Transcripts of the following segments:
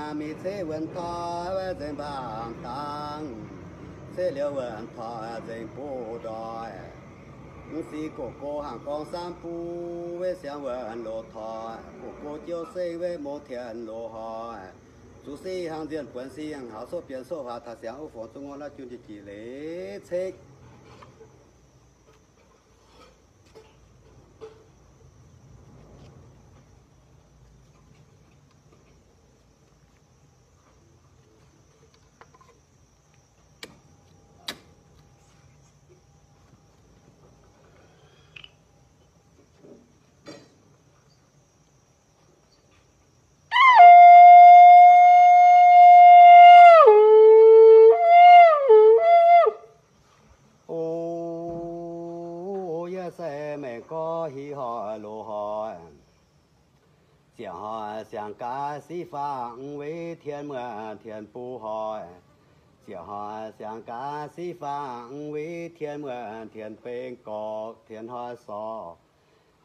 Mingh ceqv wuonh toi nzengc mbaang dangh, ceqv liuz wuonh toi nzengc buv ndoih. Mv siqv gox go hangc gorngv samv buv, weiv siangx wuonh loz toi, gox go jouv sengv weiv mong tien loz hoic. Zuqc siqv hnangv nzienh buonc siqv hnangv haux soqv bienx soqv huaax taux siangx wuov fongc zungv ngorc naaiv jun jiex jiex leiz ceqv. O, yie se mengh gorx hiv hoic loz hoic. Ziepc hoic siangx gaax siqv faang weiv tien muonh tien buv hoic. Ziepc hoic siangx gaax siqv faang weiv tien muonh tien beng gorqv tien hoic sorc.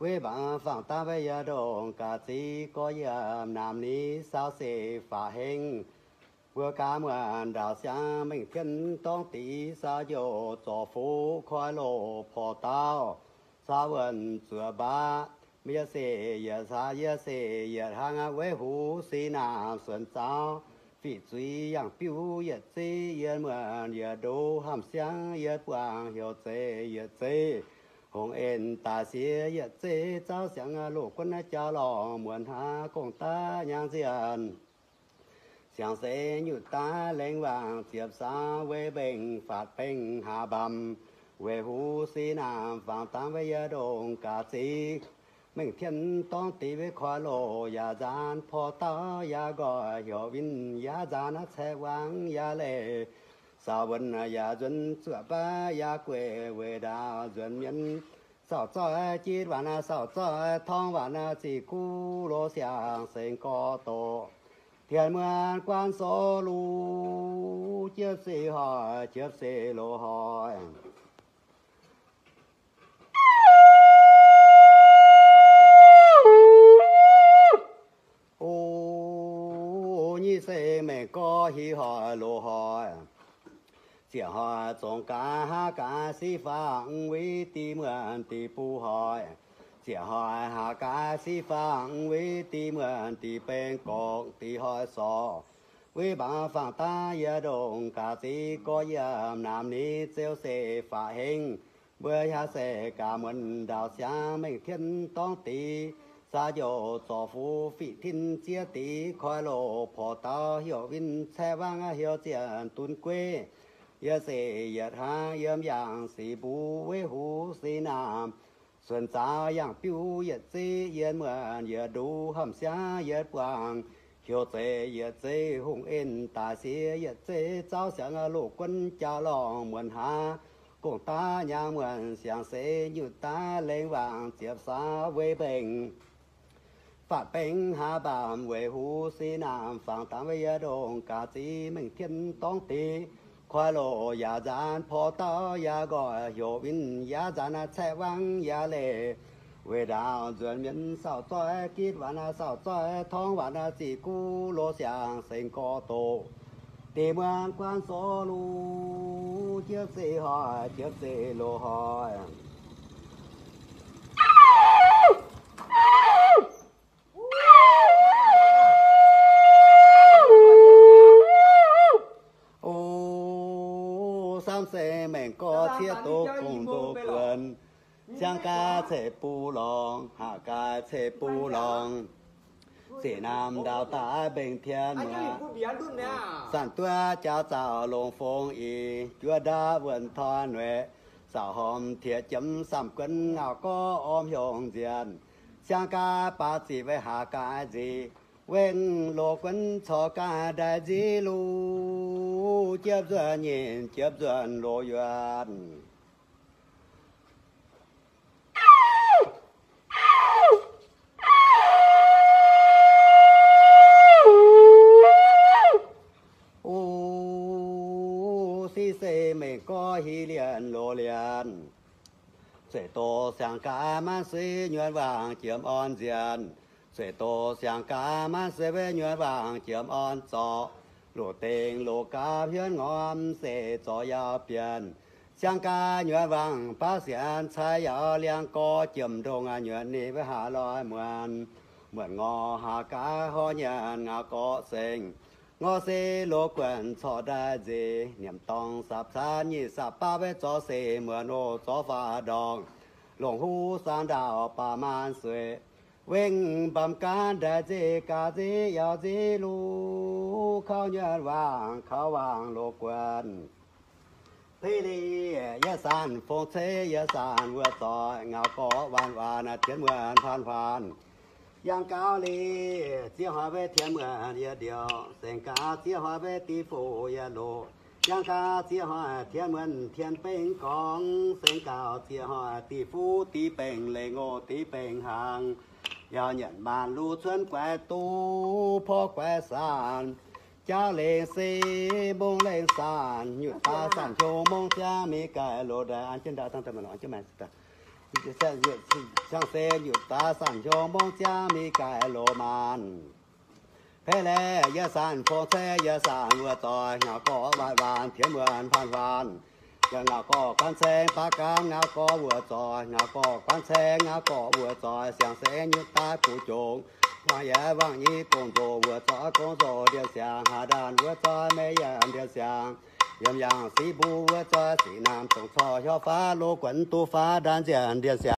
Weiv mbaangx faang dangv weiv yie ndongh gaax ziqv gorx yiem naamh ni saau se faatv hengv. Mbuo gaax muonh ndaauh siangx mengh tien dorngv diqc saau njoux zorc fuqv koi loz porv dauh. Saau wuonh zuoqc mbaav, yie se yietc caax yie se yietc hnangv weiv huv siqv naamh suonc zaaux. Fiqv zuiz yangh biuv yietc zeiv yien muonh yietc ndoqv, hamh siangx yietc buangh heuc zeiz yietc zeiv. Hungh en daaih siex yietc zeiv, zauv siangx loz guonv jauv lorngh muonz hnangv gong daav nyangx nzienh. Siangx seix nyutc daav lengh waangc ziepc saau weiv mbengh faatv bengh haaz mbaamh, weic huv siqv naamh faang dangv weiv yie ndongh gaax ziqv. Mengh tien dorngv diqc weiv koi loz yaac nzaanx porv dauh yaac nqoi heuc win yaac nzaanx naaiv caeqv wangv yaac leiz. Saau wuonh yaac nzuonx zuoqc mbaav yaac gueic weic ndaauh nzuonx mienv. Saauv zoih gitv waanc naaiv saauv zoih torngv waanc naaiv ziqc guv loz siangx sengx gorx doqc. Tien muonh guanh soux luc jiepv se hoic jiepv se loz hoic. O, nyic se mengh gorx hiv hoic loz hoic. Ziepc hoic zongx gaax haav gaax siqv faang weiv diqc muonh diqc buv hoic. Ziepc hoic haaz gaax siqv faang weiv diqc muonh diqc beng gorqv diqc hoic sorc. Weiv mbaangx faang daav yie ndongh gaax ziqv gorx yiem naamh ni zeux se faatv hengv. Mbuo hiaang se gaax muonz ndaauh siangx mengh tien dorngv diqc, saau njoux zorc fuqv fiqv tin zieqv diqc koi loz porv dauh heuc win caeqv wangv heuc zienh dunv gueiv. Yie se yietc hnangv yiem yangh sic mbuv weiv huv siqv naamh. Suonc zaaux yangh biuv yietc zeiv yien muonh yietc nduqc, hamh siangx yietc buangh heuc zeiz yietc zeiv, hungh en daaih siex yietc zeiv, zauv siangx loz guonv jauv lorngh muonz hnangv gong daav nyangx muonz siangx seix nyutc daav lengh waangc ziepc saau weiv mbengh faatv bengh haaz mbaamh weic huv siqv naamh faang dangv weiv yie ndongh gaax ziqv mengh tien dorngv diqc. Koi loz yaac nzaanx porv dauh yaac nqoi heuc win yaac nzaanx naaiv caeqv wangv yaac leiz. Weic ndaauh nzuonx mienv saauv zoih gitv waanc naaiv saauv zoih torngv waanc naaiv ziqc guv loz siangx sengx gorx doqc. Diqc muonh guanh soux luc jiepv se hoic jiepv se loz hoic. O, samv se mengh gorx cieqv doqc gong-ndoqc buonc. Ciangv gaax ceix buv lorngx, haac gaax ceix buv lorngx. Ziqc naamh ndaauv daaih mbengh tien muoz. Zanc duqv jaux zaux longc fong ih, juov ndaauv wuonh toi nueic. Zaux hormh tiex jiemx samh guonv ngauh gorx orm hiongx nzienc. Ciangv gaax baav ziqc weic haac gaax nziqc, wengh loz guonv corc gaax ndaix nziv luc, jiepv nzuonx nyeic jiepv nzuonx loz yuonh. O, siqv se mengh gorx hiv lienh loz lienh. Zeiv doqc siangx gaax maanv suiv nyuonh waangc jiem orn nzienc. Sueic doz siang gaax maanc se weic nyuonh wangc jiem orn zorc, loz-dengh loz-gapv hiuonv ngorm se zorc yaac bienc. Siang gaax nyuonh wangc baav sienx cai yaac liangx gorx, jiem ndongh nyuonh ninh weic haaix loi muonc. Muonc ngorc haaix gaax horc nyanc ngau gorqv seng, ngorc se loz guonc corc ndaix nzeic, nyiemc dorngx sapv caanv nyic sapv baav weic zorc se muonc oc zorc faaux ndorngx. Longc huv saang ndaauh baac maanc sueic, wengh mbamv gaanv ndaix nzeic gaax nzeic yaac nzeic luv, kaux nyuonh wangc kaux wangc loz guonc. Deix liz yie sanc fong ceix yie sanc wuov zoih, ngau gorqv waanc waanc tien muonc huaanv huaanc. Yangh gaux liz ziex hoic weic tien muonc yie ndiouc, seng gaax ziex hoic weic div fuqv yie loqc. Yangh gaax ziex hoic tien muonc tien bengx gorngv, seng gaax ziex hoic div fuqv div bengx lengh oc div bengx hnaangx. Yaac nyanc maanc luv cuonv guaix duqv porv guaix saanc, jaauv lengh se mongh lengh saanc, nyutc daaih saanc hiuv mongh ziangv mingh gaax loz ndaix an jienv ndaauv dangh daaih maanc lorz an jienv maengx. Ciangv se nyutc daaih saanc hiuv mongh ziangv mingh gaax loz maanc. Pei laeh yie sanc fong ceix yie sanc wuov zoih, ngau gorqv waanc waanc tien muonc huaanv huaanc. Yie ngau gorqv guanv ceng baav gaamv ngau gorqv wuov zoih, ngau gorqv guanv ceng ngau gorqv wuov zoih, siang-seix nyutc daaih guv jongc. Muangx yie wangc nyei gong-nzoh wuov zoih, gong-nzoh ndiev siang, haaix ndaanh wuov zoih meiv yiem ndiev siang. Yiem yangh siqv mbuo wuov zoih, siqv naamh dongh corc hiuv faaux, loz guonc duqv faaux ndaanh nzienc ndiev siang.